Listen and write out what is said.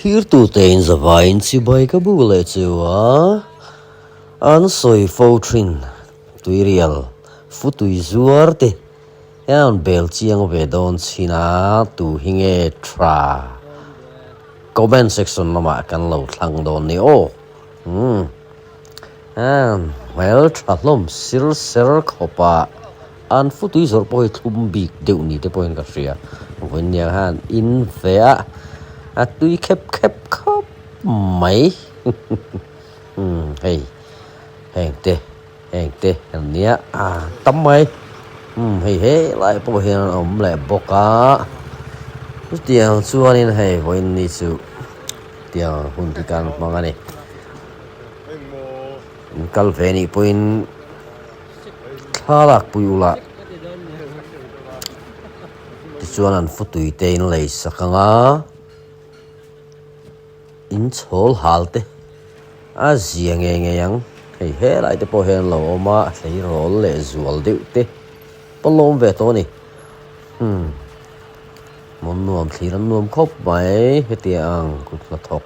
Thirtute in zavaiin chibai ka bu leh chu a, an sawi fo thin. Tuirial futui zuar te hian bel chiang ve dawn chhin a, tu hi nge tha? Comment section lamah kan lo thlang dawn ni aw. Umm hmel tha hlawm sir ser khawpa an futui zawrh pawh hi thlum bik deuh ni te pawhin ka hria. Vawiin hian in ve a, a tui khep khep khawp mai. Umm hei heng te heng te an nia a tam mai umm hei helai pawh hian an awm leh bawk a chutiang chuanin hei vawiin ni chu tiang hun hi kan hmang a ni in kal ve nih pawhin thla lak pui ula tichuan an futui te in lei sak ang a. In chhawl hal te a zia ngei ngei ang. Hei helai te pawh hian lo awm a, tleirawl leh zual deuh te pawh lawm ve tawh a ni. Umm, hmun nuam thlir an nuam khawp mai hetiang ang kut hnathawk.